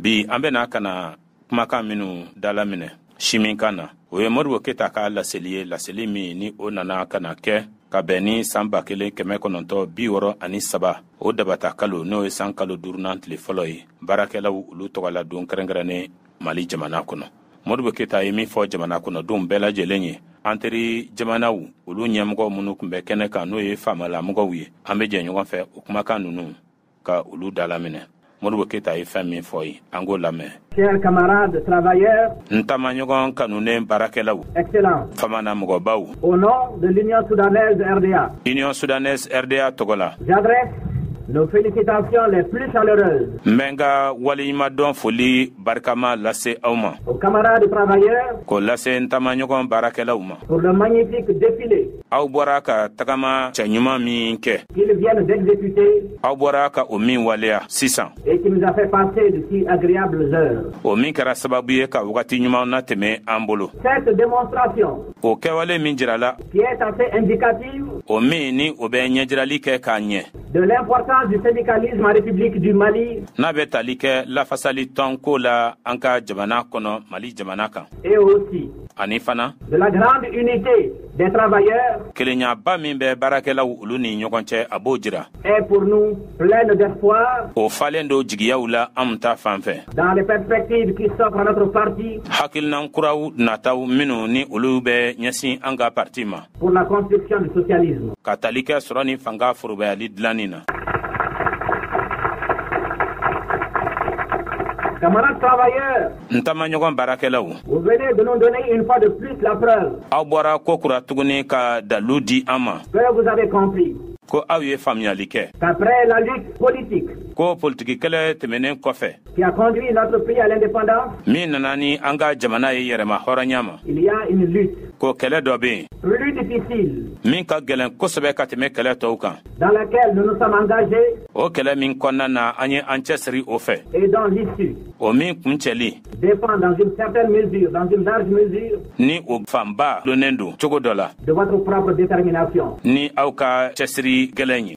Bi an bɛna ka na kumakan minnu dalaminɛ siminkan na, o ye Modibo Keyita ka laseli ye, laseli min ni o nana ka na kɛ ka bɛn ni san 1963, o dabata kalo, n'o ye san kalo duurunan tile fɔlɔ ye, baarakɛlaw olu tɔgɔla don kɛrɛnkɛrɛnnen Mali jamana kɔnɔ. Modibo Keyita ye min fɔ jamana kɔnɔdenw bɛɛ lajɛlen ye, an teri jamanaw olu ɲɛmɔgɔ minnu tun bɛ kɛnɛ kan, n'o ye faamalamɔgɔw ye, an bɛ jɛ ɲɔgɔn fɛ o kumakan ninnu ka olu dalaminɛ. Modibo Keyita ye fɛn min fɔ ye, an k'o lamɛn. Chers camarades travailleurs, N taamaɲɔgɔn kanunen baarakɛlaw, Excellence, famana mɔgɔbaw, au nom de l'Union soudanaise RDA, Union soudanaise RDA tɔgɔ la, j'adresse nos félicitations les plus chaleureuses n bɛ n ka waleɲumandɔn foli barikama lase aw ma, aux camarades travailleurs k'o lase n taamaɲɔgɔn baarakɛlaw ma, pour le magnifique défilé aw bɔra ka tagama cɛɲuman min kɛ, qu'ils viennent d'exécuter aw bɔra ka o min waleya sisan, et qui nous a fait passer de si agréables heures. O min kɛra sababu ye ka wagati ɲuman natɛmɛ an bolo. Cette démonstration O kɛwale min jirala, qui est assez indicative o min ni o bɛ ɲɛjirali kɛ k'a ɲɛ, de l'importance du syndicalisme en République du Mali n'a bɛ tali kɛ lafasali tɔnko la an ka jamana kɔnɔ, Mali jamana kan, et aussi ani fana de la grande unité des travailleurs kelenyaba min bɛ baarakɛlaw olu ni ɲɔgɔn cɛ, a b'o jira, est pour nous pleine d'espoir o falen don jigiyaw la anw ta fan fɛ, dans les perspectives qui s'offrent à notre parti hakilinan kuraw nataw minnu ni olu bɛ ɲɛsin an ka parti ma pour la construction du socialisme. ka tali kɛ sɔrɔ ni fanga forobayali dilanni na. Camarades travailleurs, N taamaɲɔgɔn baarakɛlaw, vous venez de nous donner une fois de plus la preuve aw bɔra ko kura tuguni ka dalu di an ma que vous avez compris ko aw ye faamuyali kɛ qu'après la lutte politique ko politiki kɛlɛ tɛmɛnen kɔfɛ qui a conduit notre pays à l'indépendance, min nana ni an ka jamana ye yɛrɛma hɔrɔnya ma, il y a une lutte ko kɛlɛ dɔ bɛ yen plus difficile min ka gɛlɛn kosɛbɛ ka tɛmɛ kɛlɛ tɔw kan, dans laquelle nous nous sommes engagés o kɛlɛ min kɔnɔna na an ye an cɛsiri o fɛ, et dont l'issue o min kuncɛli dépend dans une certaine mesure, dans une large mesure, ni o fanba donnen don cogo dɔ la de votre propre détermination. ni aw ka cɛsiri gɛlɛn ye.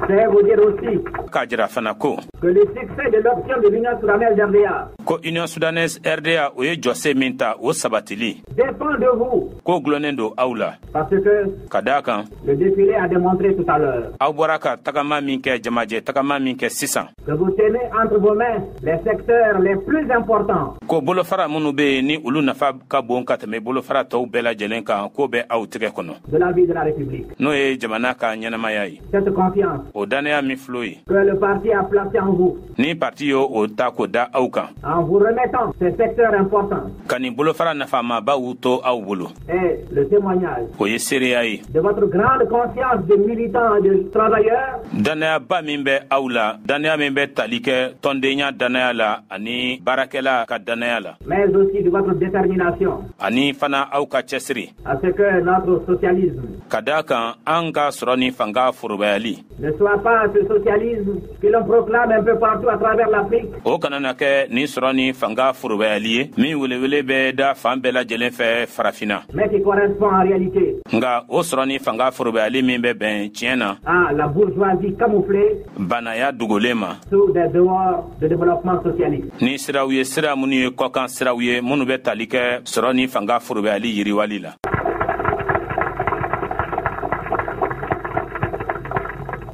C'est vous dire aussi K'a jira fana ko que le succès de l'option de l'Union soudanaise RDA ko Union soudanaise RDA o ye jɔse min ta, o sabatili dépend de vous ko gulonnen don aw la, parce que ka daa kan le défilé a démontré tout à l'heure aw bɔra ka tagama min kɛ, jamajɛ tagama min kɛ sisan, que vous tenez entre vos mains les secteurs les plus importants ko bolofara minnu bɛ yen ni olu nafa ka bon ka tɛmɛ bolofara tɔw bɛɛ lajɛlen kan, k'o bɛ aw tɛgɛ kɔnɔ de la vie de la République. n'o ye jamana ka ɲɛnamaya ye. Cette confiance O dannaya min fil'o ye que le parti a placée en vous ni parti y'o o ta k'o da aw kan en vous remettant ces secteurs importants ka nin bolofara nafamabaw to aw bolo, est le témoignage o ye seereya ye de votre grande conscience de militants et de travailleurs dannayaba min bɛ aw la, dannaya min bɛ tali kɛ tɔndenya dannaya la ani baarakɛla ka dannaya la, mais aussi de votre détermination ani fana aw ka cɛsiri à ce que notre socialisme ka daa kan an ka sɔrɔ ni fanga forobayali ne soit pas ce socialisme que l'on proclame un peu partout à travers l'Afrique, o kana na kɛ nin sɔrɔ ni fanga forobayali ye min welewele bɛ da fan bɛɛ lajɛlen fɛ Farafinna, mais qui correspond en réalité nga o sɔrɔ ni fanga forobayali min bɛ bɛn tiɲɛ na à la bourgeoisie camouflée banaya dogolen ma sous des dehors de développement socialiste. ni siraw ye, sira minnu ye kɔkan siraw ye minnu bɛ tali kɛ sɔrɔ ni fanga forobayali yiriwali la.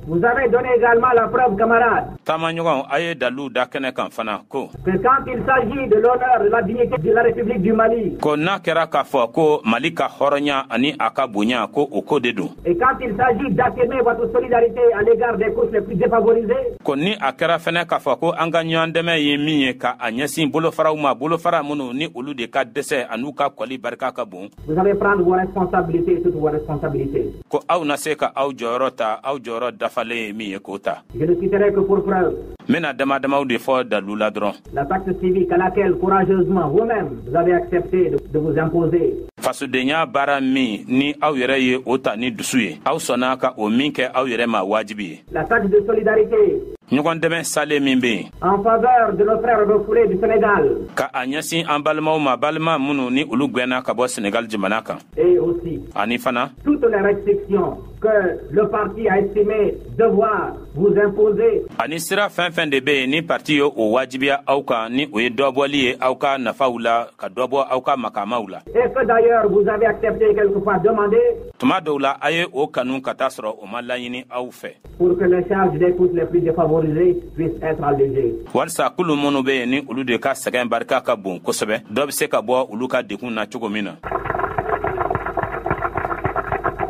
Vous avez donné également la preuve, camarades, Taamaɲɔgɔn, a ye dalilu da kɛnɛ kan fana ko que quand il s'agit de l'honneur, de la dignité de la République du Mali ko n'a kɛra k'a fɔ ko Mali ka hɔrɔnya ani a ka bonya, ko o ko de don, et quand il s'agit d'affirmer votre solidarité à l'égard des couches les plus défavorisées, ko ni a kɛra fɛnɛ k'a fɔ ko an ka ɲɔgɔn dɛmɛ ye min ye ka a ɲɛsin bolofaraw ma, bolofara minnu ni olu de ka dɛsɛ an'u ka kɔli barika ka bon, vous allez prendre vos responsabilités, toutes vos responsabilités. ko aw na se ka aw jɔyɔrɔ ta, aw jɔyɔrɔ dafalen ye min ye, k'o ta. Je ne citerai que pour preuve N bɛna dama damaw de fɔ dalu la dɔrɔn: la taxe civique à laquelle courageusement vous-même vous avez accepté de vous imposer. Fasodenya baara min ni aw yɛrɛ ye o ta ni dusu ye, aw sɔnna ka o min kɛ aw yɛrɛ ma wajibi ye, La taxe de solidarité ɲɔgɔn dɛmɛ salen min bɛ yen en faveur de nos frères refoulés du Sénégal ka a ɲɛsin an balimaw ma, balima minnu ni olu gwɛnna ka bɔ Senegal jamana kan, et aussi ani fana toutes les restrictions que le parti a estimé devoir vous imposer. Ani sira fɛn fɛn de bɛ yen ni parti ye o wajibiya aw kan, ni o ye dɔbɔli ye aw ka nafaw la, ka dɔbɔ aw ka makamaw la. Et que d'ailleurs vous avez accepté quelquefois demandé. Tuma dɔw la, a ye o kanu ka taa sɔrɔ o ma laɲini aw fɛ. Pour que les charges des couches les plus défavorisées puissent être allégées. Walisa kulu minnu bɛ yen, ni olu de ka sɛgɛn barika ka bon kosɛbɛ, dɔ bɛ se ka bɔ olu ka degun na cogo min na.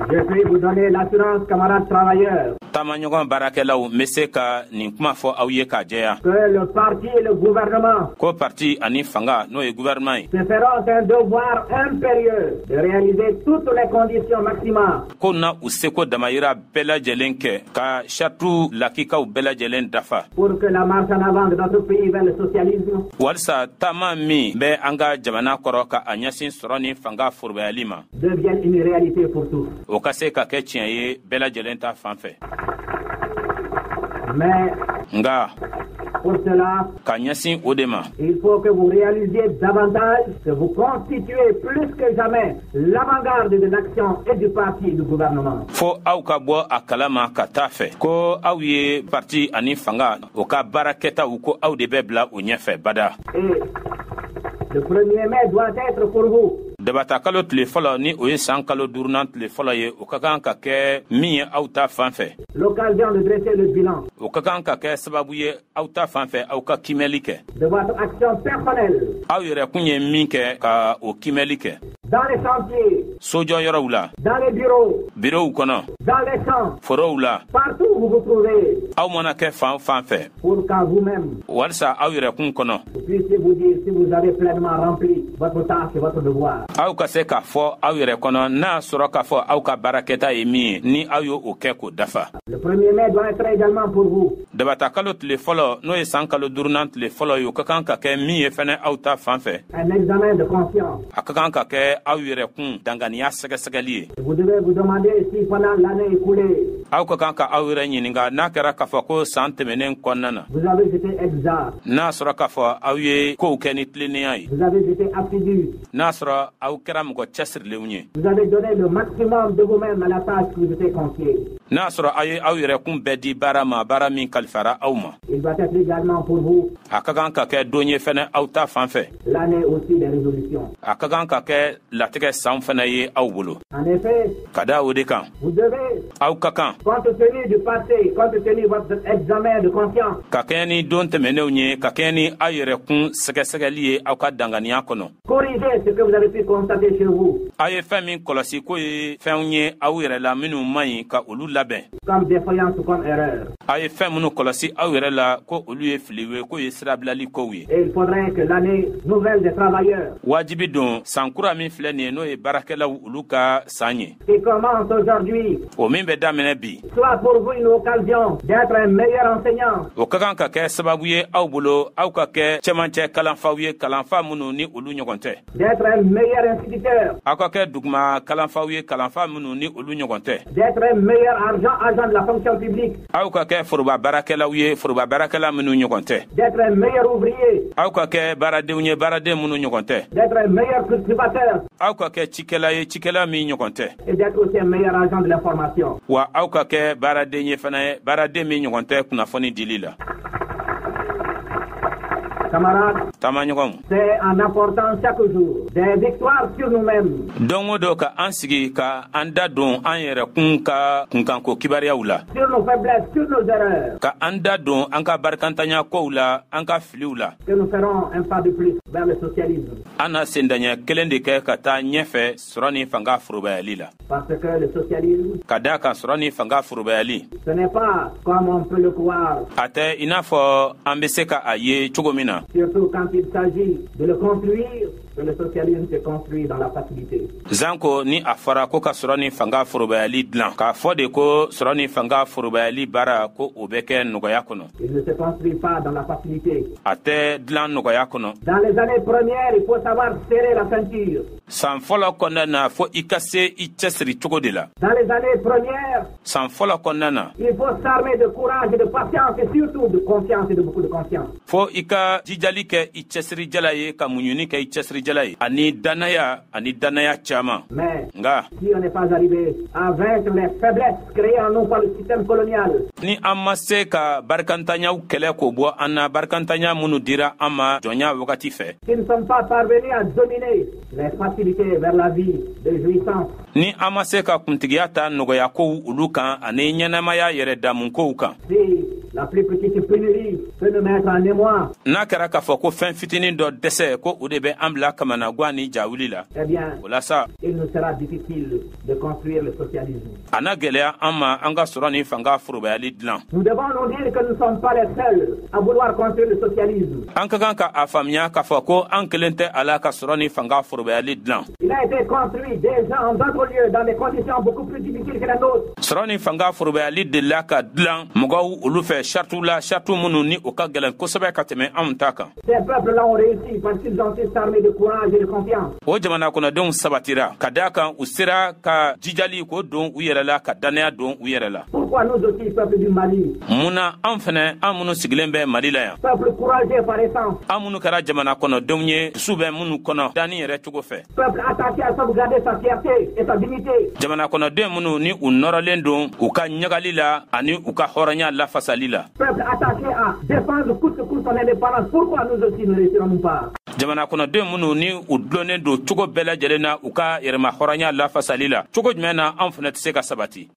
Je puis vous donner l'assurance, camarades travailleurs, Taamaɲɔgɔn baarakɛlaw, n bɛ se ka nin kuma fɔ aw ye k'a jɛya, que le parti et le gouvernement ko parti ani fanga, n'o ye gouvernement ye, se feront un devoir impérieux de réaliser toutes les conditions maximales ko na u seko damayira bɛɛ lajɛlen kɛ ka saratu lakikaw bɛɛ lajɛlen dafa pour que la marche en avant de notre pays vers le socialisme walisa taama min bɛ an ka jamana kɔrɔ ka a ɲɛsin sɔrɔ ni fanga forobayali ma devienne une réalité pour tous. o ka se ka kɛ tiɲɛ ye bɛɛ lajɛlen ta fan fɛ. Mais Nga pour cela, ka ɲɛsin o de ma, il faut que vous réalisiez davantage que vous constituez plus que jamais l'avant-garde de l'action et du parti et du gouvernement. Fo aw ka bɔ a kalama ka taa fɛ ko aw ye parti ani fanga o ka baarakɛtaw, ko aw de bɛ bila o ɲɛfɛ bada. Et le 1er mai doit être pour vous Dabata kalo tile fɔlɔ, ni o ye san kalo duurunan tile fɔlɔ ye, o ka kan ka kɛ min ye aw ta fan fɛ, l'occasion de dresser le bilan o ka kan ka kɛ sababu ye aw ta fan fɛ aw ka kimɛli kɛ de votre action personnelle aw yɛrɛ kun ye min kɛ, ka o kimɛli kɛ dans les chantiers, sojɔyɔrɔw la, dans les bureaux, birow kɔnɔ, dans les champs, forow la, partout où vous vous trouvez, aw mana kɛ fan o fan fɛ, pour qu'en vous-même, walisa aw yɛrɛ kun kɔnɔ, vous puissiez vous dire si vous avez pleinement rempli votre tâche et votre devoir. aw ka se k'a fɔ aw yɛrɛ kɔnɔ n'a y'a sɔrɔ k'a fɔ aw ka baarakɛta ye min ye, ni aw y'o o kɛ k'o dafa. Le 1er mai doit être également pour vous Dabata kalo tile fɔlɔ, n'o ye san kalo duurunan tile fɔlɔ ye, o ka kan ka kɛ min ye fɛnɛ aw ta fan fɛ, un examen de conscience. a ka kan ka kɛ aw yɛrɛ kun danganiya sɛgɛsɛgɛli ye. Vous devez vous demander si pendant l'année écoulée, Aw ka kan ka aw yɛrɛ ɲininka n'a kɛra k'a fɔ ko san tɛmɛnen kɔnɔna na, vous avez été exact, n'a sɔrɔ k'a fɔ aw ye kow kɛ ni tilennenya ye, vous avez été assidu, n'a sɔrɔ aw kɛra mɔgɔ cɛsirilenw ye, vous avez donné le maximum de vous-même à la tâche qui vous était confiée. n'a sɔrɔ aw ye aw yɛrɛ kun bɛɛ di baara ma, baara min kalifara aw ma. Il doit être également pour vous A ka kan ka kɛ don ye fɛnɛ aw ta fan fɛ, l'année aussi des résolutions. a ka kan ka kɛ latigɛ san fɛnɛ ye aw bolo. En effet, Ka da o de kan, vous devez, aw ka kan, compte tenu du passé, compte tenu de votre examen de conscience, ka kɛɲɛ ni don tɛmɛnenw ye, ka kɛɲɛ ni aw yɛrɛ kun sɛgɛsɛgɛli ye aw ka danganiya kɔnɔ, corriger ce que vous avez pu constater chez vous aw ye fɛn min kɔlɔsi k'o ye fɛnw ye aw yɛrɛ la minnu man ɲi, ka olu labɛn. Comme défaillance ou comme erreur. Aw ye fɛn minnu kɔlɔsi aw yɛrɛ la ko olu ye filiw ye, k'o ye sirabilali kow ye, Et il faudrait que l'année nouvelle des travailleurs wajibi don san kura min filɛ nin ye, n'o ye baarakɛlaw olu ka san ye, qui commence aujourd'hui o min bɛ daminɛ bi, soit pour vous une occasion d'être un meilleur enseignant, o ka kan ka kɛ sababu ye aw bolo aw ka kɛ cɛmancɛ kalanfaw ye, kalanfa minnu ni olu ɲɔgɔn tɛ, d'être un meilleur instituteur, aw ka kɛ duguma kalanfaw ye, kalanfa minnu ni olu ɲɔgɔn tɛ, d'être un meilleur agent de la fonction publique, aw ka kɛ foroba baarakɛlaw ye, foroba baarakɛla minnu ɲɔgɔn tɛ, d'être un meilleur ouvrier, aw ka kɛ baaradenw ye, baaraden minnu ɲɔgɔn tɛ, d'être un meilleur cultivateur aw ka kɛ cikɛla ye, cikɛla min ɲɔgɔn tɛ, et d'être aussi un meilleur agent de l'information. wa aw ka kɛ baaraden ye fana ye, baaraden min ɲɔgɔn tɛ kunnafoni dili la. Camarades, Taamaɲɔgɔnw, c'est en apportant chaque jour des victoires sur nous-mêmes, don o don ka an sigi ka an da don an yɛrɛ kun ka kunkanko kibaruyaw la, sur nos faiblesses, sur nos erreurs, ka an da don an ka barikantanya kow la, an ka filiw la, que nous ferons un pas de plus vers le socialisme. An na sendaɲɛ kelen de kɛ ka taa ɲɛfɛ sɔrɔ ni fanga forobayali la. Parce que le socialisme, Ka daa kan sɔrɔ ni fanga forobayali, ce n'est pas comme on peut le croire, a tɛ i n'a fɔ an be se ka a ye cogo min na, surtout quand il s'agit de le construire, que le socialisme se construit dans la facilité. Zanko ni a fɔra ko ka sɔrɔ ni fanga forobayali dilan, k'a fɔ de ko sɔrɔ ni fanga forobayali baara, ko o bɛ kɛ nɔgɔya kɔnɔ. Il ne se construit pas dans la facilité. A tɛ dilan nɔgɔya kɔnɔ. Dans les années premières, il faut savoir serrer la ceinture. San fɔlɔ kɔnɔna na, fo i ka se i cɛsiri cogo de la. Dans les années premières, San fɔlɔ kɔnɔna na, il faut s'armer de courage et de patience et surtout de confiance et de beaucoup de confiance. Fo i ka jijali kɛ i cɛsirijala ye, ka muɲuni kɛ i cɛsirijala ye, ani dannaya, ani dannaya caman. Mais Nka si on n'est pas arrivé à vaincre les faiblesses créées en nous par le système colonial, ni an ma se ka barikantanyaw kɛlɛ k'o bɔ an na, barikantanya minnu dira an ma jɔnya wagati fɛ, si nous ne sommes pas parvenus à dominer les facilités vers la vie de jouissance, ni an ma se ka kuntigiya ta nɔgɔya kow olu kan ani ɲɛnamaya yɛrɛ damu kow kan, si la plus petite pénurie peut nous mettre en émoi, n'a kɛra k'a fɔ ko fɛn fitinin dɔ dɛsɛ, ko o de bɛ an bila kamanagan ni jawuli la, eh bien, o la sa, il nous sera difficile de construire le socialisme. A na gwɛlɛya an ma an ka sɔrɔ ni fanga forobayali dilan. Nous devons nous dire que nous ne sommes pas les seuls à vouloir construire le socialisme. An ka kan ka a faamuya k'a fɔ ko an kelen tɛ a la ka sɔrɔ ni fanga forobayali dilan. Il a été construit déjà en d'autres lieux dans des conditions beaucoup plus difficiles que la nôtre. Sɔrɔ ni fanga forobayali delila ka dilan mɔgɔw olu fɛ saritiw la, saritiw minnu ni o ka gɛlɛn kosɛbɛ ka tɛmɛ anw ta kan. Ces peuples-là ont réussi parce qu'ils ont su s'armer de courage et de confiance. O jamana kɔnɔdenw sabatira ka daa kan u sera ka jijali k'o don u yɛrɛ la, ka dannaya don u yɛrɛ la. Pourquoi nous aussi, peuple du Mali, Mun na an fɛnɛ, an minnu sigilen bɛ Mali la yan, peuple courageux par essence, an minnu kɛra jamana kɔnɔdenw ye, dusu bɛ minnu kɔnɔ danni yɛrɛ cogo fɛ, peuple attaché à sauvegarder sa fierté et sa dignité, jamana kɔnɔden minnu ni u nɔrɔlen don u ka ɲagali la ani u ka hɔrɔnya lafasali la, peuple attaché à défendre coûte que coûte son indépendance, pourquoi nous aussi ne réussirons pas? Jamana kɔnɔden minnu ni u dulonnen don cogo bɛɛ lajɛlen na u ka yɛrɛma hɔrɔnya lafasali la, cogo jumɛn na an fɛnɛ tɛ se ka sabati?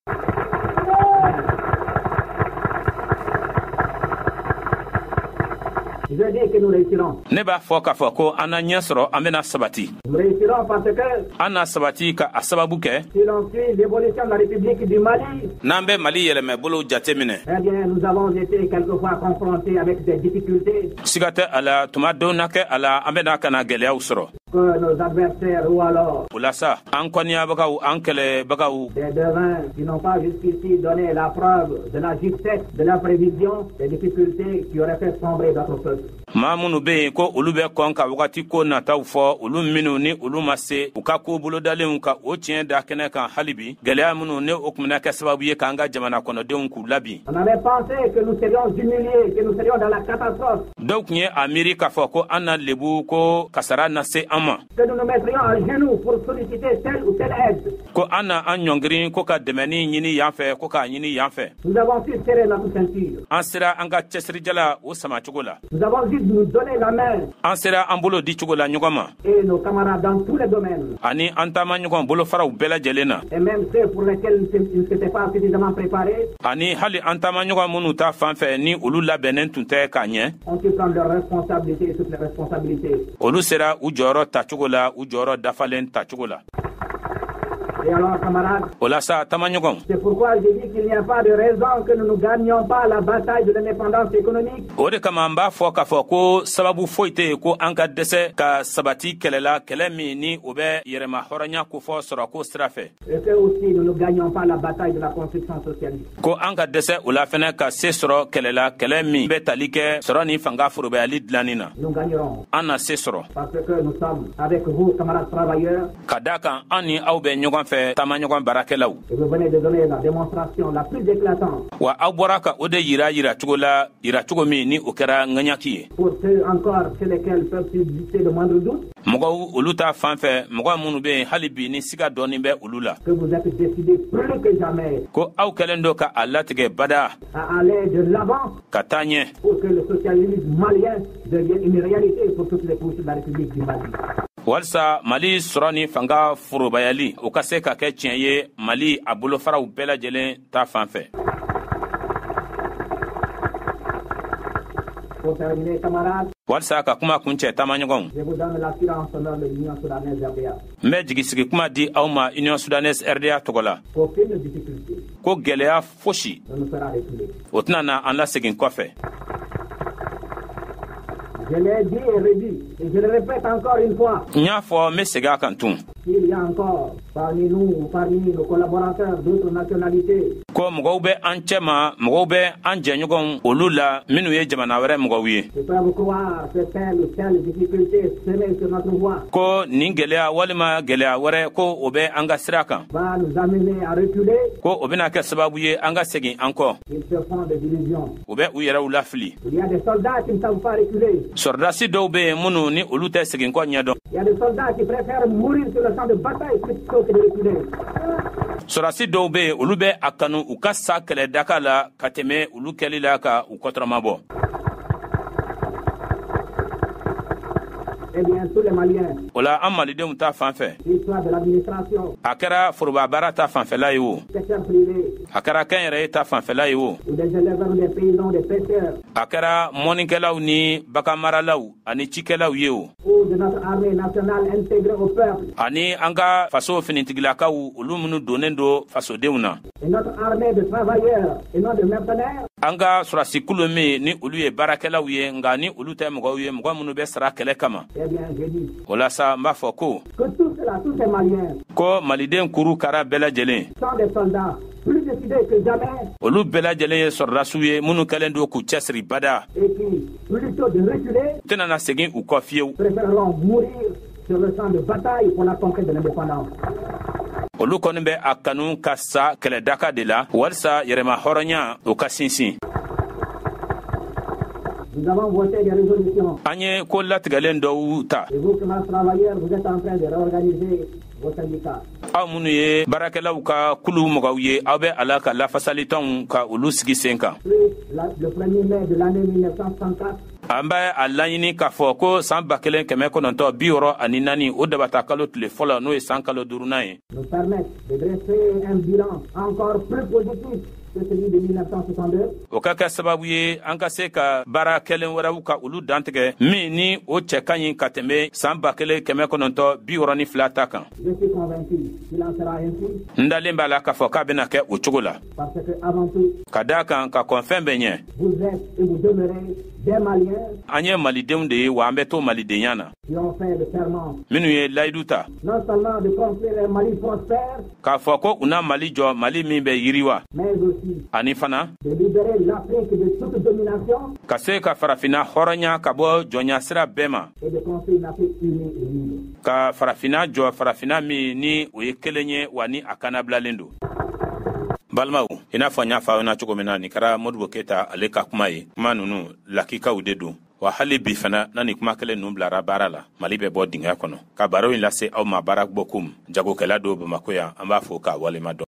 Je dis que nous réussirons. Ne b'a fɔ k'a fɔ ko an na ɲɛ sɔrɔ, an bɛna sabati. Nous réussirons parce que An na sabati ka a sababu kɛ, si l'on suit l'évolution de la République du Mali, n'an bɛ Mali yɛlɛmɛbolow jate minɛ, eh bien, nous avons été quelquefois confrontés avec des difficultés siga tɛ a la, tuma dɔw na kɛ a la, an bɛna ka na gwɛlɛyaw sɔrɔ que nos adversaires ou alors O la sa, an kɔniyabagaw, an kɛlɛbagaw, des devins qui n'ont pas jusqu'ici donné la preuve de la justesse de la prévision des difficultés qui auraient fait sombrer notre peuple. Maa minnu be yen ko olu bɛ kɔn ka wagati ko nataw fɔ, olu minnu ni olu ma se u ka ko bolodalenw ka o tiɲɛ da kɛnɛ kan hali bi, gwɛlɛya minnu ni o tun bɛna kɛ sababu ye k'an ka jamana kɔnɔdenw k'u labin. On avait pensé que nous serions humiliés, que nous serions dans la catastrophe, Dɔw tun ye a miiri k'a fɔ ko an na lebu, ko kasara na se an ma, que nous nous mettrions à genoux pour solliciter telle ou telle aide. ko an na an ɲɔngirin ko ka dɛmɛni ɲini yan fɛ, ko k'a ɲini yan fɛ. Nous avons su serrer notre ceinture. An sera an ka cɛsirijala o sama cogo la. Nous avons su nous donner la main An sera an bolo di cogo la ɲɔgɔn ma, et nos camarades dans tous les domaines, ani an taama ɲɔgɔn bolofaraw bɛɛ lajɛlen na, et même ceux pour lesquels ils ne s'étaient pas suffisamment préparés, ani hali an taama ɲɔgɔn minnu ta fan fɛ ni olu labɛnnen tun tɛ k'a ɲɛ, ont su prendre leurs responsabilités et toutes les responsabilités. olu sera u jɔyɔrɔ tacogo la, u jɔyɔrɔ dafalen tacogo la. Et alors, camarades, O la sa, taamaɲɔgɔn, c'est pourquoi j'ai dit qu'il n'y a pas de raison que nous ne gagnions pas la bataille de l'indépendance économique. O de kama n b'a fɔ k'a fɔ ko sababu foyi tɛ yen ko an ka dɛsɛ ka sabati kɛlɛ la, kɛlɛ min ni o bɛ yɛrɛma hɔrɔnya kofɔ sɔrɔko sira fɛ, Et que aussi nous ne gagnions pas la bataille de la construction socialiste. ko an ka dɛsɛ o la fɛnɛ ka se sɔrɔ kɛlɛ la, kɛlɛ min bɛ tali kɛ sɔrɔ ni fanga forobayali dilanni na. Nous gagnerons An na se sɔrɔ parce que nous sommes avec vous, camarades travailleurs, ka da kan an ni aw bɛ ɲɔgɔn fɛ, taamaɲɔgɔn baarakɛlaw. et vous venez de donner la démonstration la plus éclatante Wa aw bɔra ka o de yira yiracogo la, yiracogo min ni o kɛra ŋaɲaki ye. Pour ceux encore chez lesquels peuvent subsister le moindre doute, Mɔgɔw olu ta fan fɛ, mɔgɔ minnu bɛ yen hali bi ni siga dɔɔni bɛ olu la, que vous êtes décidés plus que jamais ko aw kɛlen don ka a latigɛ bada à aller de l'avant ka taa ɲɛ pour que le socialisme malien devienne une réalité pour toutes les couches de la République du Mali. walisa Mali sɔrɔ ni fanga forobayali o ka se ka kɛ tiɲɛ ye Mali a bolofaraw bɛɛ lajɛlen ta fan fɛ. Pour terminer, camarades, Walisa ka kuma kuncɛ, taamaɲɔgɔnw, je vous donne l'assurance au nom de l'Union soudanaise RDA n bɛ jigisigi kuma di aw ma Union soudanaise RDA tɔgɔ la, qu'aucune difficulté ko gwɛlɛya fosi ne nous fera reculer. o tɛna na an lasegin kɔfɛ. Je l'ai dit et redit, et je le répète encore une fois, N y'a fɔ, n bɛ segin a kan tun, s'il y a encore Parmi nous ou parmi nos collaborateurs d'autres nationalités. Ko mɔgɔw bɛ an cɛma, mɔgɔw bɛ an jɛɲɔgɔnw olu la minnu ye jamana wɛrɛ mɔgɔw ye. Qui peuvent croire que telle ou telle difficulté semée sur notre voie Ko nin gɛlɛya walima gɛlɛya wɛrɛ, ko o bɛ an ka sira kan, va nous amener à reculer. ko o bɛna kɛ sababu ye an ka segin an kɔ. Ils se font des illusions. U bɛ u yɛrɛw lafili. Il y a des soldats qui ne savent pas reculer. Sɔrɔdasi dɔw bɛ yen minnu ni olu tɛ segin kɔ ɲɛdɔn. Il y a des soldats qui préfèrent mourir sur le champ de bataille plutôt que de reculer. Sɔrɔdasi dɔw bɛ yen, olu bɛ a kanu u ka sa kɛlɛdaka la ka tɛmɛ olu kɛli la ka u kɔtɔrɔma bɔ. Eh bien, tous les Maliens, O la, an malidenw ta fan fɛ, qu'ils soient de l'administration, a kɛra foroba baara ta fanfɛla ye o, secteur privé, a kɛra kɛnyɛrɛye ta fanfɛla ye o, ou des éleveurs, ou des paysans, des pêcheurs, a kɛra mɔnikɛlaw ni baganmaralaw ani cikɛlaw ye o, ou de notre armée nationale intégrée au peuple, ani an ka faso finitigilakaw, olu minnu donnen don fasodenw na, et notre armée de travailleurs et non de mercenaires, an ka sɔrɔdasikulu min ni olu ye baarakɛlaw ye, nka ni olu tɛ mɔgɔw ye, mɔgɔ minnu bɛ sara kɛlɛ kama. Eh bien, je dis O la sa, n b'a fɔ ko que tous ceux-là, tous ces Maliens, ko maliden kuru kara bɛɛ lajɛlen, sont des soldats plus décidés que jamais olu bɛɛ lajɛlen ye sɔrɔdasiw ye minnu kɛlen don k'u cɛsiri bada, et qui, plutôt de reculer, tɛna na segin u kɔ fiyewu, préféreront mourir sur le champ de bataille pour la conquête de l'indépendance. Olu kɔni bɛ a kanu ka sa kɛlɛdaka de la walisa yɛrɛma hɔrɔnya o ka sinsin. Nous avons voté des résolutions. An ye ko latigɛlen dɔw ta. Et vous, camarades travailleurs, vous êtes en train de réorganiser vos syndicats. Aw minnu ye baarakɛlaw ka kulu mɔgɔw ye, aw bɛ a la ka lafasalitɔnw ka olu sigi sen kan. Plus le 1er mai de l'année 1964, An bɛ a laɲini k'a fɔ ko san 1964, o dabata kalo tile fɔlɔ, n'o ye san kalo duurunan ye, nous permettent de dresser un bilan encore plus positif que celui de 1962. O ka kɛ sababu ye an ka se ka baara kɛlen wɛrɛw ka olu dantigɛ min ni o cɛ ka ɲi ka tɛmɛ san 1962 ta kan. Je suis convaincu qu'il en sera ainsi N dalen b'a la k'a fɔ k'a bɛna kɛ o cogo la, parce que avant tout, ka daa kan ka kɔn fɛn bɛɛ ɲɛ, vous êtes et vous demeurez des Maliens an ye malidenw de ye, wa an bɛ to malidenya na, qui ont fait le serment minnu ye layidu ta non seulement de construire un Mali prospère, k'a fɔ ko u na Mali jɔ, Mali min bɛ yiriwa, mais aussi ani fana de libérer l'Afrique de toute domination ka se ka farafinna hɔrɔnya ka bɔ jɔnya sira bɛɛ ma, et de construire une Afrique unie et libre. ka farafinna jɔ, farafinna min ni o ye kelen ye, wa ni a kanabilalen don. Balimaw, i n'a fɔ n y'a fɔ aw ɲɛna cogo min na, nin kɛra Modibo Keyita ale ka kuma ye. Kuma ninnu lakikaw de don, wa hali bi fana na nin kuma kelen ninnu bilara baara la, Mali bɛ bɔ dingɛ kɔnɔ. Ka baro in lase aw ma, baara bɔkum jagokɛla don Bamako yan, an b'a fɔ k'a walima dɔn.